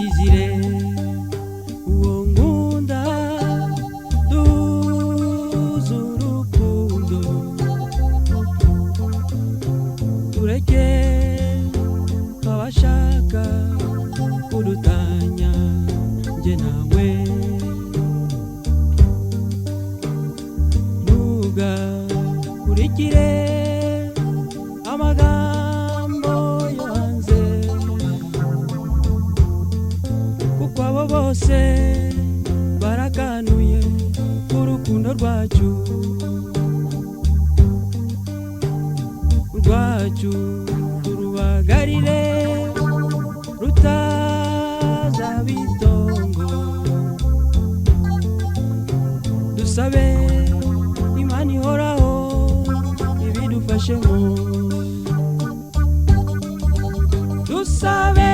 Izire uwo nkunda duhuze urukundo, tureke abashaka kudutanya njye nawe. Ntugakurikire amagambo yo hanze, kuko abo bose barakanuye urukundo rwacu, rwacu turubagarire rutazaba itongo. Dusabe Imana ihoraho ibidufashemo, dusabe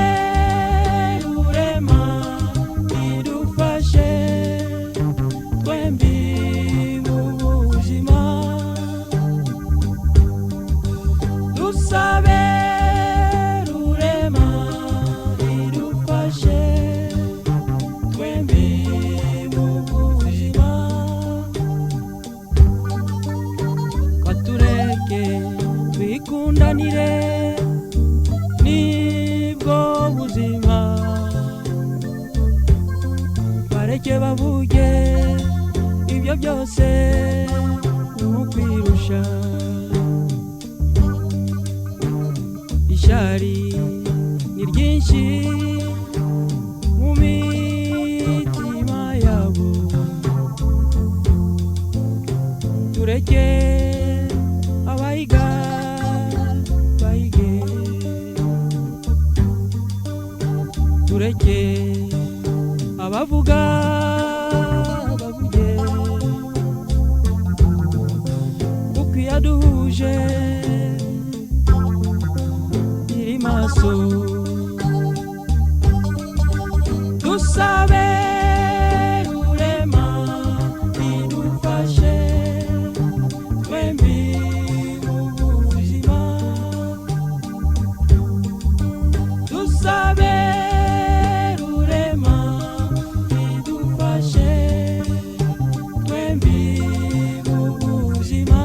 Rurema idufashe twembi mu buzima, dusabe Rurema idufashe twembi mu buzima. Batureke twikundanire nibwo buzima, bareke bavuge ibyo byose ni ukwirusha. Ishyari ni ryinshi mu mitima yabo, tureke abahiga bahige, tureke abavuga bavuge, kuko iyo duhuje iri maso. Dusabe Rurema idufashe twembi mu buzima, dusabe Rurema idufashe twembi mu buzima.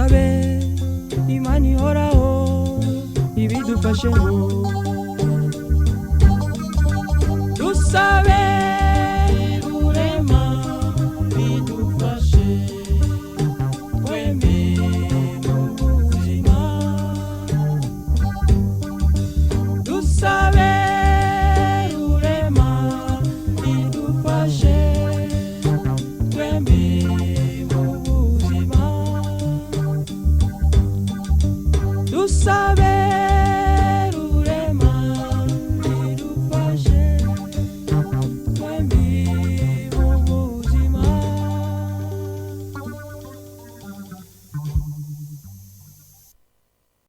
Dusabe Imana ihoraho ibidufashemo.